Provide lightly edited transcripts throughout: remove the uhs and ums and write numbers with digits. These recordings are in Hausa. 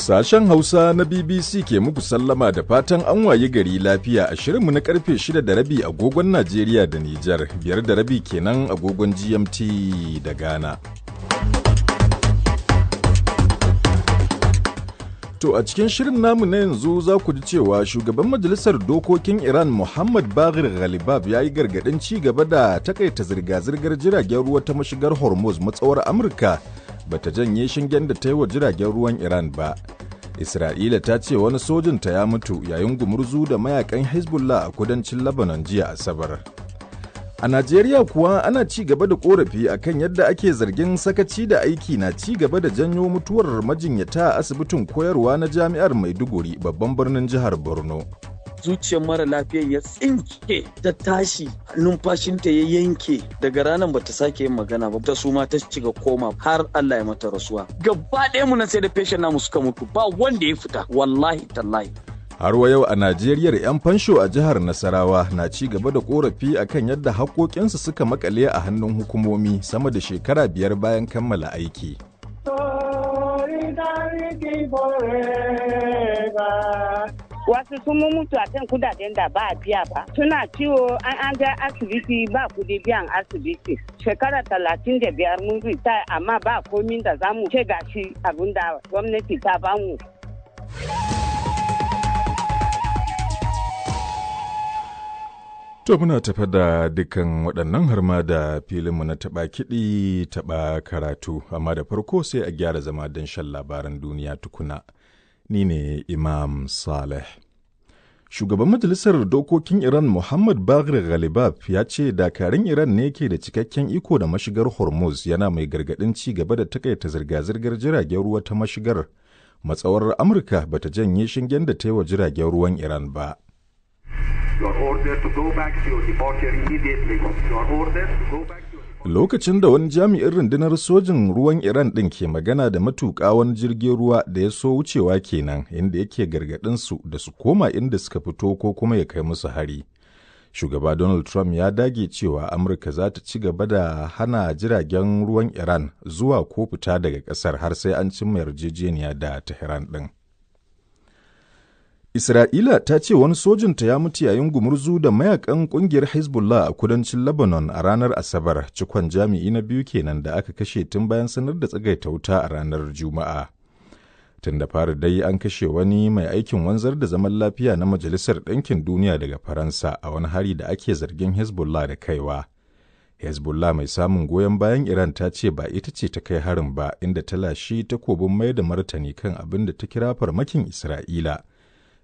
Sashen Hausa na BBC ke muku sallama da fatan an wayi gari lafiya a shirinmu na karfe 6:30 agogon Najeriya da Nijar, 5:30 kenan agogon GMT da Ghana. To a cikin shirin namu na yanzu za ku ji cewa shugaban majalisar dokokin Iran Muhammad Baghir Ghalibab ya yi gargaɗin ci gaba da takaita zirga-zirgar jiragen ruwa ta mashigar Hormuz matsawar Amurka bata janye shingen da ta yi wa jiragen ruwan Iran ba. Isra'ila ta ce wani sojinta ya mutu yayin gumurzu da mayakan Hezbollah a kudancin Lebanon jiya Asabar. A Najeriya kuwa ana ci gaba da korafi akan yadda ake zargin sakaci da aiki na ci gaba da janyo mutuwar majinyata a asibitin koyarwa na jami'ar Maiduguri, babban birnin jihar Borno. Zuciyar mara lafiyan ya tsinke, ta tashi, numfashinta ya yanke. Daga ranar bata sake yin magana ba, ta suma, ta shiga koma har Allah ya mata rasuwa. Gaba ɗaya mu nan sai da patient namu suka mutu, ba wanda ya fita, wallahi tallahi. Har wa yau a Najeriya, 'yan fansho a jihar Nasarawa na ci gaba da korafi akan yadda haƙoƙinsu suka makale a hannun hukumomi sama da shekara 5 bayan kammala aiki. Wasu sun mutu a kan kudaden da ba a biya ba. Suna ciwo, an ga asibiti, ba kudi biyan asibiti. Shekara 35 mun ritaya, amma ba komin da za mu ce gashi abin da gwamnati ta bamu. To muna tafa da dukkan waɗannan har ma da filinmu na taɓa kiɗi taɓa karatu, amma da farko sai a gyara zama don shan labaran duniya tukuna. Ni ne Imam Saleh. Shugaban Majalisar Dokokin Iran Muhammad Baghir Ghalibaf ya ce dakarun Iran ne ke da cikakken iko da mashigar Hormuz, yana mai gargaɗin ci gaba da takaita zirga-zirgar jiragen ruwa ta mashigar matsawar Amurka bata janye shingen da ta yi wa jiragen ruwan Iran ba. Lokacin da wani jami'in rundunar sojin ruwan Iran ɗin ke magana da matuƙa wani jirgin ruwa da ya so wucewa kenan, inda yake gargaɗin su da su koma inda suka fito ko kuma ya kai musu hari. Shugaba Donald Trump ya dage cewa Amurka za ta ci gaba da hana jiragen ruwan Iran zuwa ko fita daga ƙasar har sai an cimma yarjejeniya da Tehran ɗin. Isra'ila ta ce wani sojinta ya mutu yayin gumurzu da mayakan kungiyar Hezbollah a kudancin Lebanon a ranar Asabar, cikon jami'i na biyu kenan da aka kashe tun bayan sanar da tsagaita wuta a ranar Juma'a. Tun da fari dai an kashe wani mai aikin wanzar da zaman lafiya na Majalisar Ɗinkin Duniya daga Faransa a wani hari da ake zargin Hezbollah da kaiwa. Hezbollah mai samun goyon bayan Iran ta ce ba ita ce ta kai harin ba, inda ta lashi takobin mai da martani kan abin da ta kira farmakin Isra'ila.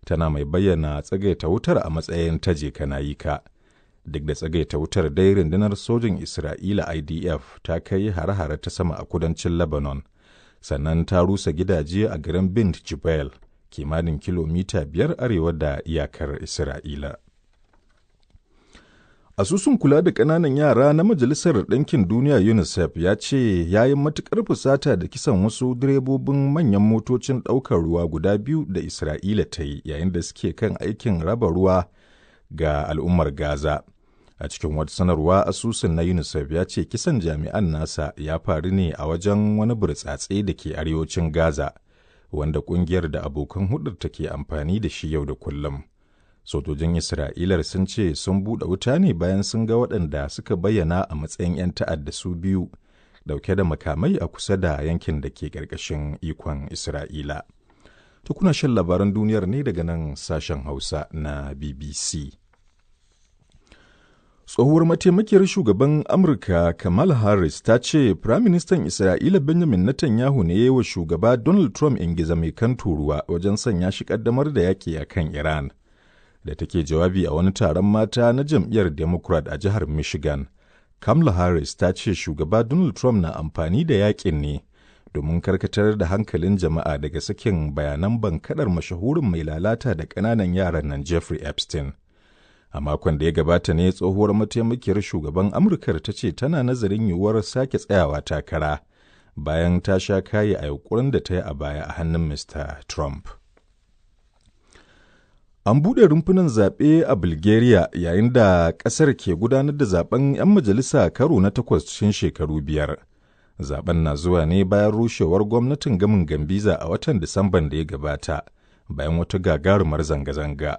Tana mai bayyana tsagaita wutar a matsayin ta je ka ka. Duk da tsagaita wutar dai, rundunar sojin Isra'ila IDF ta kai hare-hare ta sama a kudancin Lebanon, sannan ta rusa gidaje a garin Bint Jibel, kimanin kilomita 5 arewa da iyakar Isra'ila. Asusun kula da ƙananan yara na Majalisar Ɗinkin Duniya UNICEF ya ce ya yi matuƙar fusata da kisan wasu direbobin manyan motocin ɗaukar ruwa guda biyu da Isra'ila ta yi yayin da suke kan aikin raba ruwa ga al'ummar Gaza. A cikin wata sanarwa, asusun na UNICEF ya ce kisan jami'an nasa ya faru ne a wajen wani burtsatse da ke arewacin Gaza, wanda ƙungiyar da abokan hulɗar ke amfani da shi yau da kullum. Sojojin Isra'ilar sun ce sun buɗe wuta ne bayan sun ga waɗanda suka bayyana a matsayin 'yan ta'adda su biyu ɗauke da makamai a kusa da yankin da ke ƙarƙashin ikon Isra'ila. Tukuna shan labaran duniyar ne daga nan sashen Hausa na BBC. Tsohuwar mataimakiyar shugaban Amurka Kamala Harris ta ce Firaministan Isra'ila Benjamin Netanyahu ne ya yi wa shugaba Donald Trump ingiza mai kan turuwa wajen sanya shi ƙaddamar da yaƙi a kan Iran. Da take jawabi a wani taron mata na jam'iyyar Democrat a jihar Michigan, Kamala Harris ta ce shugaba Donald Trump na amfani da yakin ne domin karkatar da hankalin jama'a daga sakin bayanan bankadar mashahurin mai lalata da ƙananan yaran nan Jeffrey Epstein. A makon da ya gabata ne tsohuwar mataimakiyar shugaban Amurkar ta ce tana nazarin yiwuwar sake tsayawa takara bayan ta sha kayi a yunkurin da ta yi a baya a hannun Mr. Trump. An buɗe rumfunan zaɓe a Bulgaria yayin da ƙasar ke gudanar da zaben 'yan majalisa karo na takwas cikin shekaru 5. Zaben na zuwa ne bayan rushewar gwamnatin gamin Gambiza a watan Disamban da ya gabata, bayan wata gagarumar zanga-zanga.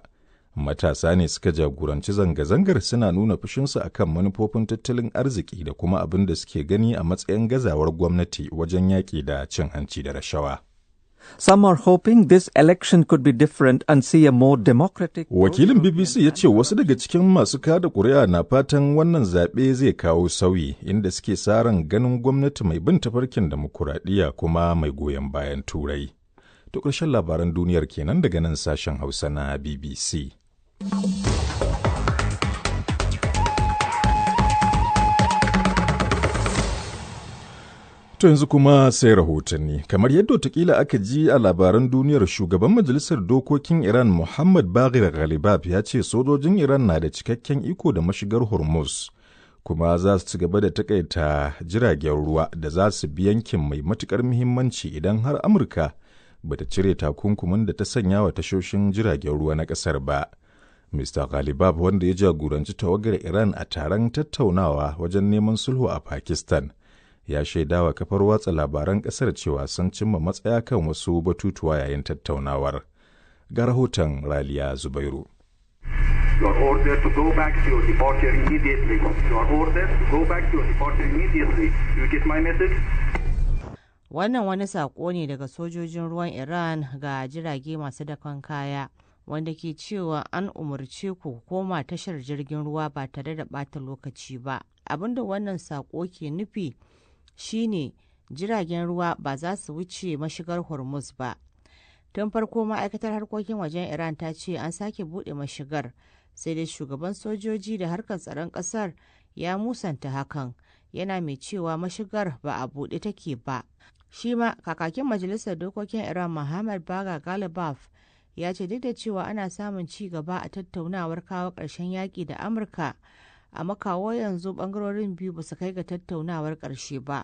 Matasa ne suka jagoranci zanga-zangar suna nuna fushinsu akan manufofin tattalin arziki da kuma abin da suke gani a matsayin gazawar gwamnati wajen yaƙi da cin hanci da rashawa. Some are hoping this election could be different and see a more democratic. Wakilin BBC ya ce wasu daga cikin masu kada ƙuri'a na fatan wannan zaɓe zai kawo sauyi inda suke sa ran ganin gwamnati mai bin tafarkin demokuraɗiyya kuma mai goyon bayan Turai. To ƙarshen labaran duniyar kenan daga nan sashen Hausa na BBC. To yanzu kuma sai rahotanni. Kamar yadda watakila aka ji a labaran duniyar shugaban Majalisar Dokokin Iran Muhammad Baghir Ghalibaf ya ce sojojin Iran na da cikakken iko da mashigar Hormuz kuma za su ci gaba da takaita jiragen ruwa da za su bi yankin mai matukar muhimmanci idan har Amurka bata cire takunkumin da ta sanya wa tashoshin jiragen ruwa na kasar ba. Mr. Ghalibaf wanda ya jagoranci tawagar Iran a taron tattaunawa wajen neman sulhu a Pakistan. Ya shaidawa kafar watsa labaran kasar cewa sun cimma matsaya kan wasu batutuwa yayin tattaunawar. Ga rahoton Raliya Zubairu. You are ordered to go back to your departure immediately. You are ordered to go back to your departure immediately. You get my message? Wannan wani saƙo ne daga sojojin ruwan Iran ga jirage masu dakon kaya, wanda ke cewa an umarce ku koma tashar jirgin ruwa ba tare da ɓata lokaci ba. Abinda wannan saƙo ke nufi shine jiragen ruwa ba za su wuce mashigar Hormuz ba. Tun farko ma'aikatar harkokin wajen Iran ta ce an sake buɗe mashigar, sai dai shugaban sojoji da harkar tsaron ƙasar ya musanta hakan, yana mai cewa mashigar ba a buɗe take ba. Shi ma kakakin majalisar dokokin Iran Mohammad Baga Galibaf ya ce duk da cewa ana samun ci gaba a tattaunawar kawo ƙarshen yaƙi da Amurka, amma kawo yanzu bangarorin biyu ba su kai ga tattaunawar ƙarshe ba.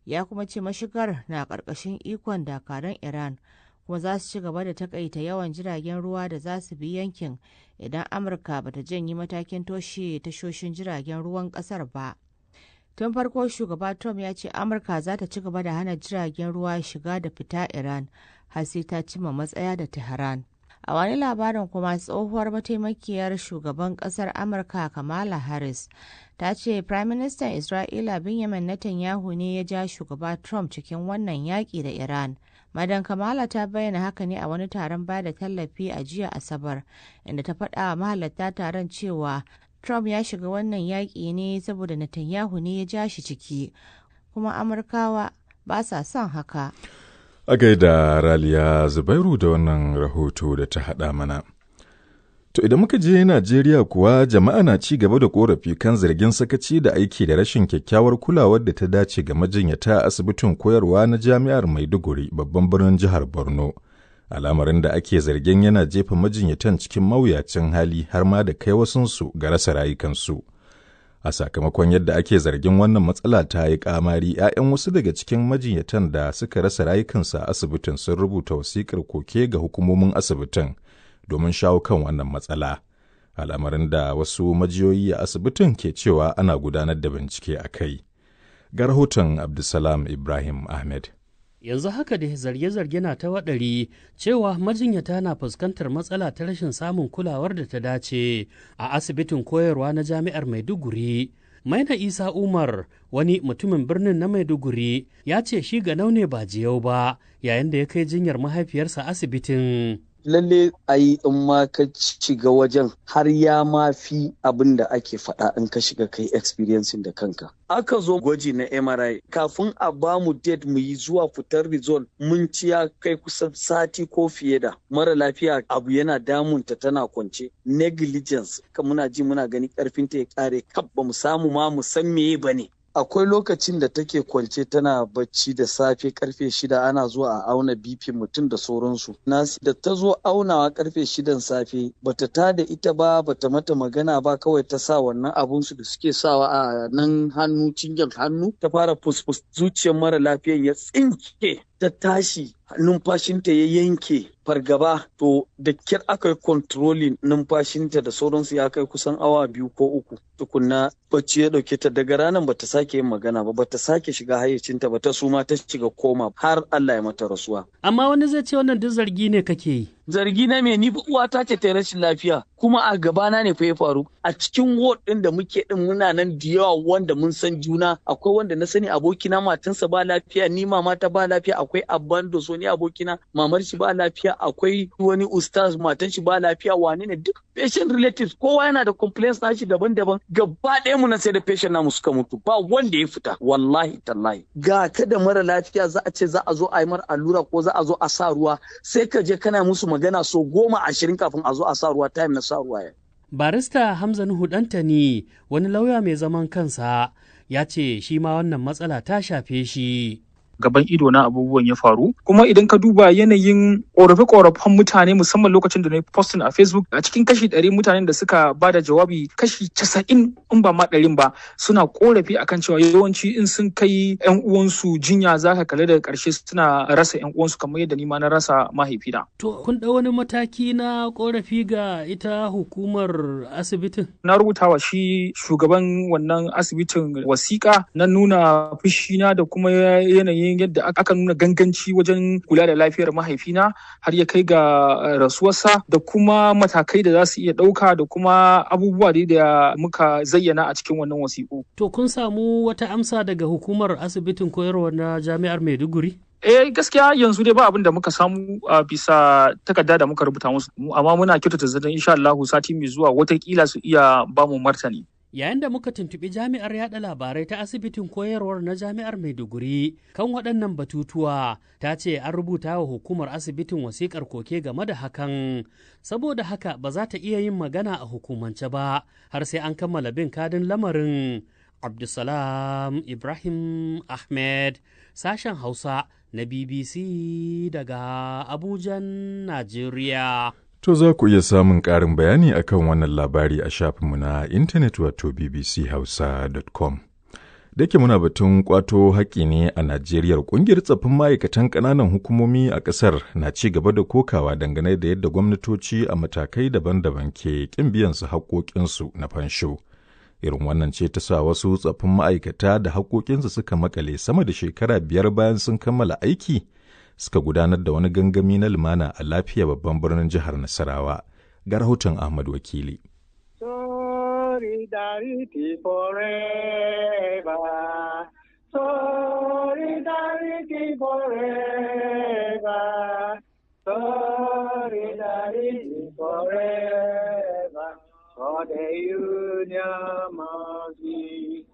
Ya kuma ce mashigar na ƙarƙashin ikon dakarun Iran kuma za su ci gaba da takaita yawan jiragen ruwa da za su bi yankin idan Amurka ba ta janye matakin toshe tashoshin jiragen ruwan ƙasar ba. Tun farko shugaba Trump ya ce Amurka za ta ci gaba da hana jiragen ruwa shiga da fita Iran har sai ta cimma matsaya da Tehran. A wani labarin kuma tsohuwar mataimakiyar shugaban kasar Amurka Kamala Harris ta ce Firaministan Isra'ila Benjamin Netanyahu ne ya ja shugaba Trump cikin wannan yaƙi da Iran. Madan Kamala ta bayyana haka ne a wani taron ba da tallafi a jiya Asabar, inda ta faɗa wa mahalarta taron cewa Trump ya shiga wannan yaƙi ne saboda Netanyahu ne ya ja shi ciki, kuma Amurkawa ba sa son haka. A gaida Raliya Zubairu da wannan rahoto da ta haɗa mana. To idan muka je Najeriya kuwa jama'a na ci gaba da korafi kan zargin sakaci da aiki da rashin kyakkyawar kulawar da ta dace ga majinyata a asibitin koyarwa na Jami'ar Maiduguri babban birnin jihar Borno. Al'amarin da ake zargin yana jefa majinyatan cikin mawuyacin hali har ma da kai wasunsu ga rasa rayukansu. A sakamakon yadda ake zargin wannan matsala ta yi kamari, 'ya'yan wasu daga cikin majinyatan da suka rasa rayukansu a asibitin sun rubuta wasiƙar koke ga hukumomin asibitin domin shawo kan wannan matsala. Al'amarin da wasu majiyoyi a asibitin ke cewa ana gudanar da bincike a kai. Ga rahoton Abdulsalam Ibrahim Ahmed. Yanzu haka dai zarge-zarge na ta waɗari cewa majinyata na fuskantar matsala ta rashin samun kulawar da ta dace a asibitin koyarwa na Jami'ar Maiduguri. Maina Isa Umar, wani mutumin birnin na Maiduguri, ya ce shi ga ne ba jiyau ba yayin da ya kai jinyar mahaifiyarsa asibitin. Lalle ai in ma ka shiga wajen har ya ma fi abin da ake faɗa in ka shiga kai experiencing da kanka. Aka zo gwaji na MRI kafin a ba mu date mu yi zuwa fitar result mun ci ya kai kusan sati ko fiye da mara lafiya abu yana damunta tana kwance negligence ka muna ji muna gani karfin ta ya kare kaf ba mu samu ma mu san meye bane. Akwai lokacin da take kwance tana bacci da safe karfe 6 ana zuwa a auna BP mutum da sauransu. Nasi da ta zo aunawa karfe 6n safe bata tada ita ba, bata mata magana ba, kawai ta sa wannan abun su da suke sawa a nan hannu, cinyar hannu, ta fara fusfus, zuciyar mara lafiyan ya tsinke, ta tashi. Numfashinta ya yanke, fargaba. To, da kyar aka yi controlling numfashinta da sauransu, ya kai kusan awa 2 ko 3 tukunna bacci ya dauke ta. Daga ranar bata sake yin magana ba, bata sake shiga hayyacinta ba, ta suma ta shiga koma har Allah ya mata rasuwa. Amma wani zai ce wannan duk zargi ne kake yi. Zargi na me? Ni uwata ce ta rashin lafiya, kuma a gabana ne fa ya faru. A cikin ward din da muke din, muna nan da yawa wanda mun san juna. Akwai wanda na sani, abokina, matansa ba lafiya, ni mamata ba lafiya. Akwai abban so ni abokina, mamar shi ba lafiya. Akwai wani ustaz, matan shi ba lafiya. Wane ne, duk patient relatives, kowa yana da complaints nashi daban-daban. Gaba ɗaya mu nan sai da patient namu suka mutu, ba wanda ya fita. Wallahi tallahi, ga ka da mara lafiya, za a ce za a zo a yi mar allura ko za a zo a sa ruwa, sai ka je kana musu magana so 10, 20 kafin a zo a sa ruwa, time na sa ruwa ya. Barista Hamza Nuhu Dantani, wani lauya mai zaman kansa, ya ce shi ma wannan matsala ta shafe shi. Gaban ido na abubuwan ya faru. Kuma idan ka duba yanayin korafe-korafen mutane, musamman lokacin da na yi posting a Facebook, a cikin kashi 100 mutanen da suka ba da jawabi, kashi 90, in ba ma 100n ba, suna korafi akan cewa yawanci in sun kai yan uwansu jinya, za ka kalli daga karshe suna rasa yan uwansu, kamar yadda ni ma na rasa mahaifina. To, kun ɗau wani mataki na korafi ga ita hukumar asibitin? Na rubuta wa shi shugaban wannan asibitin wasiƙa na nuna fushina da kuma yanayin yadda aka nuna ganganci wajen kula da lafiyar mahaifina har ya kai ga rasuwarsa, da kuma matakai da za su iya ɗauka, da kuma abubuwa da muka zayyana a cikin wannan wasiƙu. To, kun samu wata amsa daga hukumar asibitin koyarwa na jami'ar Maiduguri? Eh, gaskiya yanzu dai ba abin da muka samu a bisa takarda da muka rubuta musu, amma muna kyautata zaton insha Allah sati mai zuwa watakila su iya ba mu martani. Yayin da muka tuntuɓi jami'ar yada labarai ta asibitin koyarwar na jami'ar Maiduguri kan waɗannan batutuwa, ta ce an rubuta wa hukumar asibitin wasiƙar koke game da hakan, saboda haka ba za ta iya yin magana a hukumance ba har sai an kammala bin kadin lamarin. Abdulsalam Ibrahim Ahmed, sashen Hausa na BBC daga Abujan, Najeriya. To, za ku iya samun ƙarin bayani akan wannan labari a shafinmu na intanet, wato bbchausa.com. Da ke muna batun kwato haƙƙi ne a Najeriya, ƙungiyar tsaffin ma'aikatan ƙananan hukumomi a ƙasar na ci gaba da kokawa dangane da yadda gwamnatoci a matakai daban-daban ke ƙin biyan su haƙƙoƙinsu na fansho. Irin wannan ce ta sa wasu tsaffin ma'aikata da haƙƙoƙinsu suka makale sama da shekara 5 bayan sun kammala aiki, suka gudanar da wani gangami na lumana a Lafiya, babban birnin jihar Nasarawa. Ga rahoton Ahmad Wakili. Solidarity forever. Solidarity forever. Solidarity forever. For the union must be.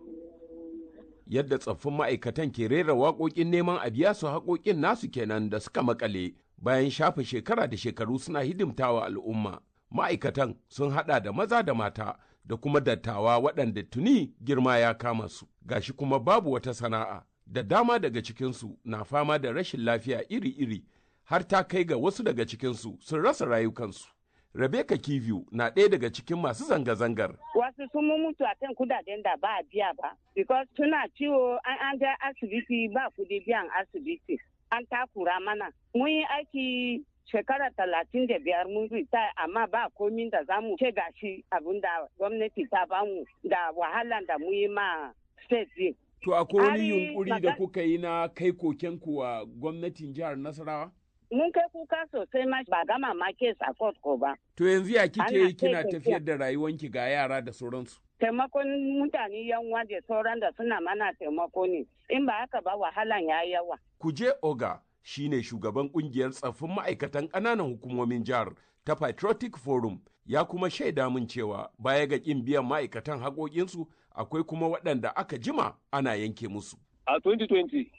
Yadda tsaffin ma'aikatan ke rera waƙoƙin neman a biya su haƙoƙin nasu kenan da suka makale bayan shafe shekara da shekaru suna hidimtawa al'umma. Ma'aikatan sun haɗa da maza da mata da kuma dattawa waɗanda tuni girma ya kama su, gashi kuma babu wata sana'a. Da dama daga cikinsu na fama da rashin lafiya iri-iri, har ta kai ga wasu daga cikinsu sun rasa rayukansu. Rebecca Kiviyu na ɗaya daga cikin masu zanga-zangar. Wasu sun mutu a kan kudaden da ba a biya ba, because suna ciwo, an je asibiti, ba kudi biyan asibiti. An takura mana. Mun yi aiki shekara 35, mun ritaya, amma ba komin da za mu ce gashi abin da gwamnati ta bamu da wahalan da mu yi ma state din. To, akwai wani yunkuri da kuka yi na kai koken kuwa gwamnatin jihar Nasarawa? Mun kai kuka sosai ma, ba gama ma case a court ko ba. To, yanzu ya kike yi kina tafiyar da rayuwanki ga yara da sauransu? Taimakon mutane, yan da sauran da suna mana taimako ne. In ba haka ba, wahalan ya yawa. Kuje Oga shine shugaban kungiyar tsaffin ma'aikatan ƙananan hukumomin jihar ta Patriotic Forum, ya kuma shaida min cewa baya ga ƙin biyan ma'aikatan haƙoƙinsu, akwai kuma waɗanda aka jima ana yanke musu. A 2020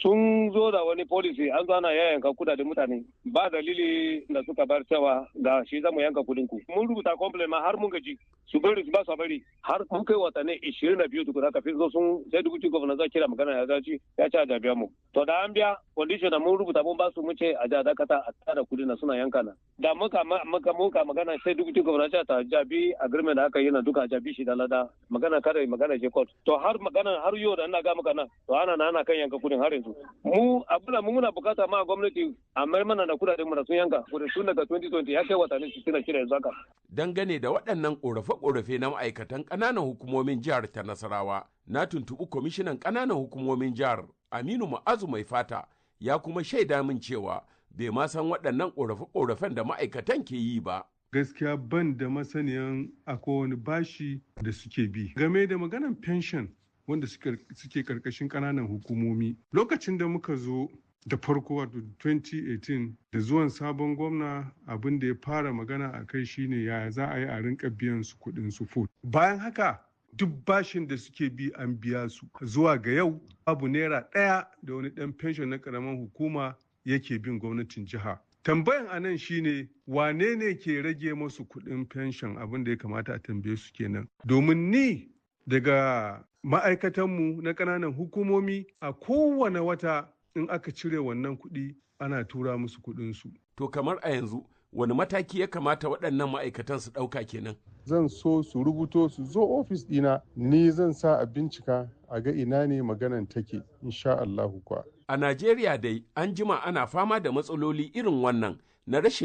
sun zo da wani policy, an zo ana yayanka kudaden mutane ba dalili da suka bar cewa ga shi zamu yanka kudin ku. Mun rubuta complaint ma har mun gaji, su bari, su ba su bari, har mun kai watanni 22 tukuna kafin zo sun sai deputy governor za kira magana ya zaci ya ci a biya mu. To da an biya condition da mun rubuta mun ba su, mun ce a ja dakata a tsara kudi na suna yanka na. Da muka muka muka magana, sai duk gwamnati ta jabi agreement da aka yi na duka, jabi shi da lada magana, kada magana je court. To har magana har yau da ina ga maka nan, to ana na ana kan yanka kudin har yanzu. Mu abuna mu muna bukata ma gwamnati a mayar mana da kudaden mu da sun yanka kudin tun daga 2020, ya kai watanni 66 yanzu haka. Dangane da waɗannan ƙorafe-ƙorafe na ma'aikatan ƙananan hukumomin jihar ta Nasarawa, na tuntuɓi kwamishinan ƙananan hukumomin jihar, Aminu Ma'azu Mai Fata, ya kuma shaida min cewa bai ma san waɗannan ƙorafe-ƙorafen da ma'aikatan ke yi ba. Gaskiya ban da masaniyan akwai wani bashi da suke bi. Game da maganan pension wanda suke karkashin ƙananan hukumomi, lokacin da muka zo da farko, wato 2018, da zuwan sabon gwamna, abin da ya fara magana a kai shine yaya za a yi a rinka biyan su kuɗin su full. Bayan haka, duk bashin da suke bi an biya su. Zuwa ga yau, babu naira ɗaya da wani ɗan pension na ƙaramin hukuma yake bin gwamnatin jiha. Tambayan a nan shine, wane ne ke rage masu kuɗin pension? Abin da ya kamata a tambaye su kenan. Domin ni daga ma'aikatanmu na ƙananan hukumomi, a kowane wata in aka cire wannan kuɗi, ana tura musu kuɗinsu. To kamar a yanzu wani mataki ya kamata waɗannan ma'aikatan su ɗauka kenan? Zan so su rubuto su zo ofis ɗina, ni zan sa a bincika a ga ina ne maganan take, insha Allahu kuwa. A Najeriya dai an jima ana fama da matsaloli irin wannan na rashin